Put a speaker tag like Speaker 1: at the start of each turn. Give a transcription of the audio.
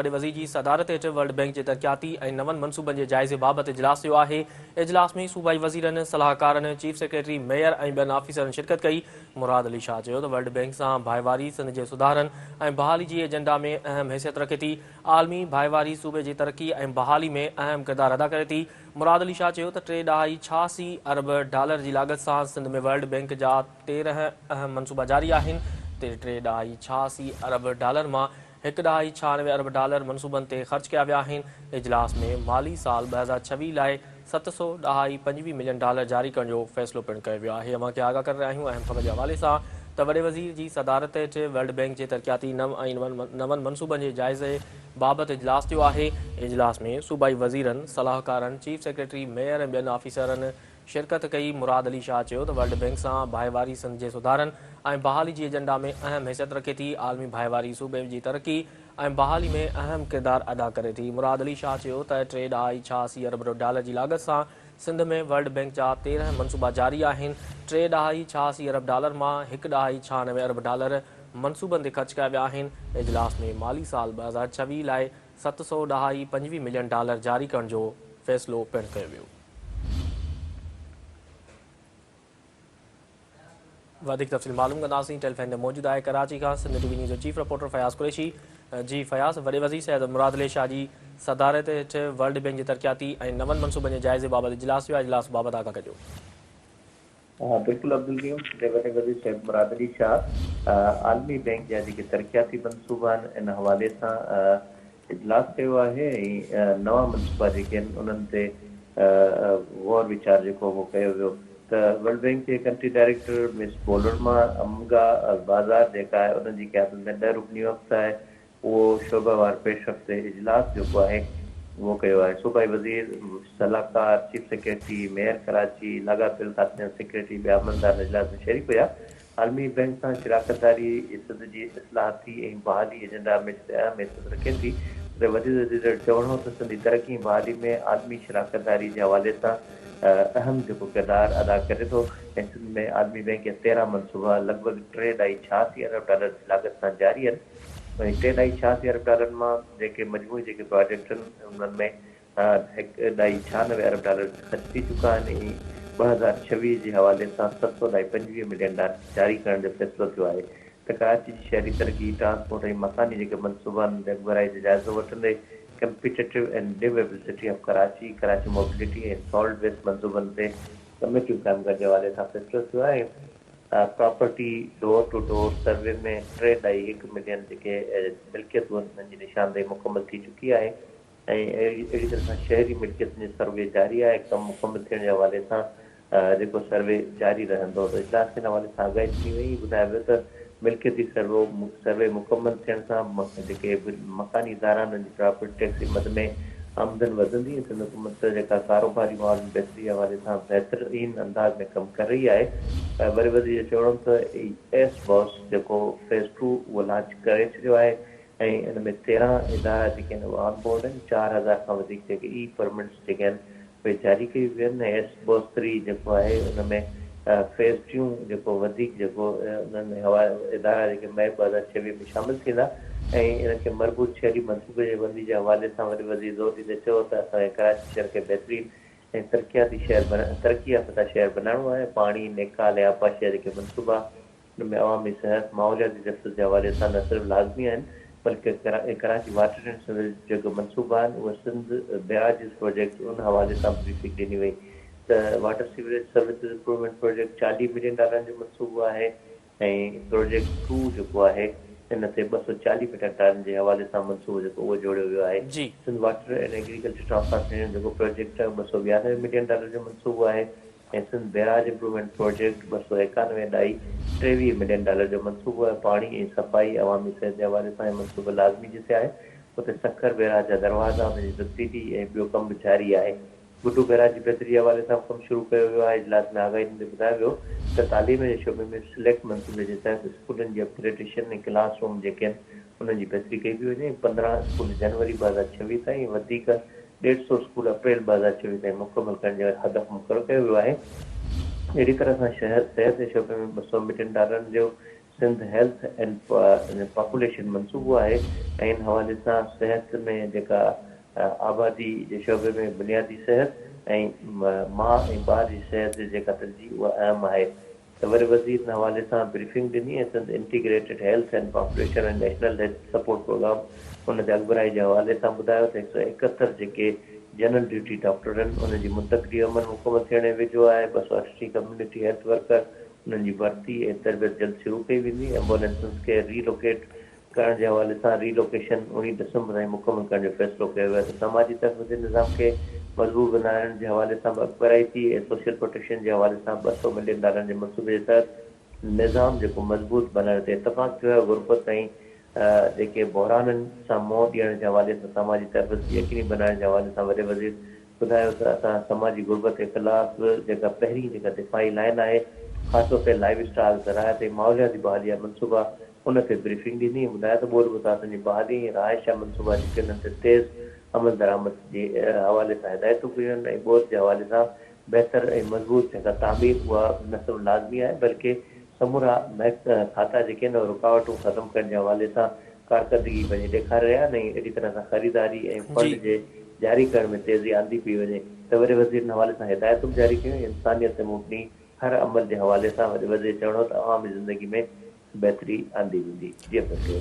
Speaker 1: وڏي وزير جي صدارت هيٺ ورلڊ بئنڪ جي ترقياتي ۽ نون منصوبن جي جائزي بابت اجلاس ٿيو آهي. اجلاس ۾ صوبائي وزيرن، صلاحڪارن، چيف سيڪريٽري، ميئر ۽ ٻين آفيسرن شرڪت ڪئي. مراد علي شاهه چيو ته ورلڊ بئنڪ سان ڀائيواري سنڌ جي سڌارن ۽ بحالي جي ايجنڊا ۾ اهم حيثيت رکي ٿي. عالمي ڀائيواري صوبي جي ترقي ۽ بحالي ۾ اهم ڪردار ادا ڪري ٿي. مراد علي شاهه چيو ته ٽي ڏهائي 86 ارب ڊالر جي لاڳت سان سنڌ ۾ ورلڊ بئنڪ جا 13 اهم منصوبا جاري آهن، تي ٽي ڏهائي 86 ارب ڊالر مان هڪ ڏهائي 96 ارب ڊالر منصوبن تي خرچ ڪيا ويا آهن. اجلاس ۾ مالي سال 2026 لاء ست سؤ ڏهائي 25 ملين ڊالر جاري ڪرڻ جو فيصلو پڻ ڪيو ويو آهي. اوهان کي آگاهه ڪري رهيا آهيون اهم خبر جي حوالي سان ته وڏي وزير جي صدارت هيٺ ورلڊ بئنڪ جي ترقياتي نو ۽ نون منصوبن جي جائزي بابت اجلاس ٿيو آهي. اجلاس ۾ صوبائي وزيرن، صلاحڪارن، چيف سيڪريٽري، ميئر ۽ ٻين آفيسرن شرڪت ڪئي. مراد علي شاهه چيو ته ورلڊ بئنڪ سان ڀائيواري سنڌ جي سڌارن ۽ بحالي جي ايجنڊا ۾ اهم حيثيت رکي ٿي، عالمي ڀائيواري صوبي جي ترقي ۽ بحالي ۾ اهم ڪردار ادا ڪري ٿي. مراد علي شاهه چيو ته ٽي ڏهائي 86 ارب ڊالر جي لاڳت سان سنڌ ۾ ورلڊ بئنڪ جا 13 منصوبا جاري آهن، ٽي ڏهائي 86 ارب ڊالر مان هڪ ڏهائي 96 ارب ڊالر منصوبن تي خرچ ڪيا ويا آهن. اجلاس ۾ مالي سال 2026 لاء ست سؤ ڏهائي 25 ملين ڊالر جاري ڪرڻ جو فيصلو پڻ ڪيو ويو. وڌيڪ تفصيل معلوم ڪنداسين ٽيليفون تي موجود آهي ڪراچي کان سنڌ ٽي وي نيوز جو چيف رپورٽر فياض قريشي جي فياض وڏي وزير سيد مراد علي شاهه جي صدارت هيٺ ورلڊ بئنڪ جي ترقياتي ۽ نون منصوبن جي جائزي بابت اجلاس ٿيو آهي اجلاس بابت آگاهه ڪجو.
Speaker 2: ها بلڪل عبدالقيوم جي وڏي وزير سيد مراد علي شاهه عالمي بئنڪ جا جيڪي ترقياتي منصوبا آهن ان حوالي سان اجلاس ڪيو آهي ۽ نوان منصوبا جيڪي آهن انهن تي غور ويچار جيڪو اهو ڪيو ويو ته ورلڊ بئنڪ جي ڪنٽري ڊائريڪٽر مس بولرما امگا بازار جيڪا آهي انهن جي قيادت ۾ 10 رڪني وفد آهي اهو شعبه وار پيش رفت تي اجلاس جيڪو آهي اهو ڪيو آهي صوبائي وزير صلاحڪار چيف سيڪريٽري ميئر ڪراچي لاڳاپيل کاتن جا سيڪريٽري ٻيا عملدار اجلاس ۾ شريڪ هيا. عالمي بئنڪ سان شراڪتداري سنڌ جي اصلاحاتي ۽ بحالي ايجنڊا ۾ جتي اهم حيثيت رکي ٿي، اتي وڏي وزير جو چوڻ هو ته سنڌي ترقي ۽ بحالي ۾ عالمي شراڪتداري جي حوالي سان اهم جيڪو ڪردار ادا ڪري ٿو ۽ سنڌ ۾ عالمي بئنڪ جا 13 منصوبا لڳ ڀڳ ٽي ڏهائي 86 ارب ڊالر جي لاڳت سان جاري آهن ۽ ٽي ڏهائي 86 ارب ڊالرن مان جيڪي مجموعي جيڪي پراجيڪٽ آهن انهن ۾ هڪ ڏهائي 96 ارب ڊالر خرچ ٿي چڪا آهن ۽ 2026 جي حوالي سان ست سؤ ڏهائي 25 ملين ڊالر جاري ڪرڻ جو فيصلو ٿيو آهي ته ڪراچي جي شهري ترقي، ٽرانسپورٽ ۽ مڪاني جيڪي منصوبا آهن ان جي اڳڀرائي جو جائزو وٺندي competitive and liveable city of Karachi, Karachi mobility ۽ solid waste منصوبن تي ڪميٽيون قائم ڪرڻ جي حوالي سان فيصلو ٿيو آهي ۽ property door to door survey ۾ ٽي ڏهائي هڪ ملين جيڪي ملڪيتون آهن انهن جي نشاندهي مڪمل ٿي چڪي آهي. ۽ اهڙي طرح سان شهري ملڪيتن جي سروي جاري آهي، ڪم مڪمل ٿيڻ جي حوالي سان جيڪو سروي جاري رهندو ته اجلاس کي ان حوالي سان آگاهي ڏني وئي، ٻڌايو ويو ته ملڪيتي سروو سروي مڪمل ٿيڻ سان جيڪي به مڪاني ادارا آهن انهن جي پراپرٽي ٽيڪس جي مد ۾ آمدن وڌندي ۽ سنڌ حڪومت جيڪا ڪاروباري ماحول ۾ بهتري جي حوالي سان بهترين انداز ۾ ڪم ڪري رهي آهي، وڏي وزير جو چوڻ هو ته ايس باس جيڪو فيز ٽو اهو لانچ ڪري ڇڏيو آهي ۽ ان ۾ 13 ادارا جيڪي آهن اهي آن بورڊ آهن، 4000 کان وڌيڪ جيڪي اي پرمٽس جيڪي آهن اهي جاري ڪيون ويون آهن ۽ ايس باس ٿري جيڪو آهي ان ۾ فيز ٽيون جيڪو وڌيڪ جيڪو انهن ۾ هوا ادارا جيڪي مئي 2026 ۾ شامل ٿيندا ۽ انهن کي مربوط شهري منصوبي جي بندي جي حوالي سان وڏي وزير زور ڏيندي چيو ته اسان کي ڪراچي شهر کي بهترين ۽ ترقياتي شهر ترقي يافته شهر بنائڻو آهي، پاڻي، نيڪال ۽ آبپاشي جا جيڪي منصوبا ان ۾ عوامي صحت، ماحولياتي تحفظ جي حوالي سان نه صرف لازمي آهن بلڪه ڪراچي واٽر اينڊ سيوريج جيڪي منصوبا آهن اهي سنڌ بئراجز پروجيڪٽ ان حوالي سان بريفنگ ڏني وئي ته water sewerage services improvement project 40 million ڊالرن جو منصوبو آهي ۽ پروجيڪٽ ٽو جيڪو آهي ان تي 240 ملين ڊالرن جي حوالي سان منصوبو جيڪو اهو جوڙيو ويو آهي. Sindh water and agriculture transformation جيڪو پروجيڪٽ آهي 292 ملين ڊالر جو منصوبو آهي. ۽ سنڌ بئراج امپروومينٽ پروجيڪٽ 291 ڏهائي 23 ملين ڊالر جو منصوبو آهي، پاڻي ۽ صفائي، عوامي صحت جي حوالي سان هي منصوبو لازمي جتي آهي اتي سکر بئراج جا دروازا، ان جي تبديلي ۽ ٻيو ڪم به جاري آهي. گڊو بئراج جي بهتري جي حوالي سان به ڪم شروع ڪيو ويو آهي، اجلاس ۾ آگاهي ڏيندي ٻڌايو ويو ته تعليم جي شعبي ۾ سليڪٽ منصوبي جي تحت اسڪولن جي اپگريڊيشن ۽ ڪلاس روم جيڪي آهن انهن جي بهتري ڪئي پئي وڃي ۽ 15 اسڪول جنوري 2026 تائين ۽ وڌيڪ ڏيڍ سئو اسڪول اپريل 2024 تائين مڪمل ڪرڻ جو هدف مقرر ڪيو ويو آهي. اهڙي طرح سان شهر صحت جي شعبي ۾ 200 ملين ڊالرن جو سنڌ هيلٿ اينڊ پاپوليشن منصوبو آهي ۽ ان حوالي سان صحت ۾ جيڪا آبادي جي شعبي ۾ بنيادي صحت ۽ ماء ۽ ٻار جي صحت جي جيڪا ترجيح اها اهم آهي ته وڏي وزير ان حوالي سان بريفنگ ڏني ۽ Sindh integrated health and population ۽ national health support programme ان تي اڳڀرائي جي حوالي سان ٻڌايو ته 171 جيڪي جنرل ڊيوٽي ڊاڪٽر آهن انهن جي منتقلي جو عمل مڪمل ٿيڻ جي ويجهو آهي، 268 ڪميونٽي هيلٿ ورڪر انهن جي ڀرتي ۽ تربيت جلد شروع ڪئي ويندي، ايمبولينسز کي ري لوڪيٽ ڪرڻ جي حوالي سان ري لوڪيشن 19 ڊسمبر تائين مڪمل ڪرڻ جو فيصلو ڪيو ويو آهي ته سماجي تحفظ جي نظام کي مضبوط بنائڻ جي حوالي سان به اڳڀرائي ٿي ۽ سوشل پروٽيڪشن جي حوالي سان 200 ملين ڊالرن جي منصوبي جي تحت نظام جيڪو مضبوط بنائڻ تي اتفاق ٿيو آهي غربت ۽ جيڪي بحرانن سان منهن ڏيڻ جي حوالي سان سماجي تحفظ کي يقيني بنائڻ جي حوالي سان وڏي وزير ٻڌايو ته اسان سماجي غربت جي خلاف جيڪا پهرين جيڪا دفاعي لائين آهي خاص طور تي لائيو اسٽاڪ، زراعت ۽ ماحولياتي بحالي جا منصوبا ان تي بريفنگ ڏني ۽ ٻڌايو ته ٻوڏ متاثرن جي بحالي ۽ رهائش جا منصوبا جيڪي انهن تي تيز عملدرآمد جي حوالي سان هدايتون ڪيون آهن ۽ ٻوڏ جي حوالي سان بهتر ۽ مضبوط جيڪا تعمير اها نه صرف لازمي آهي بلڪه سمورا کاتا جيڪي آهن اهي رڪاوٽون ختم ڪرڻ جي حوالي سان ڪارڪردگي پنهنجي ڏيکاري رهيا آهن ۽ اهڙي طرح سان خريداري ۽ فنڊ جي جاري ڪرڻ ۾ تيزي آندي پئي وڃي ته وڏي وزير ان حوالي سان هدايتون به جاري ڪيون ۽ انسانيت تي مبني هر عمل جي حوالي سان وڏي وزير چوڻ هو ته عوامي زندگي ۾ بهتري آندي ويندي. جي عبدالقيوم.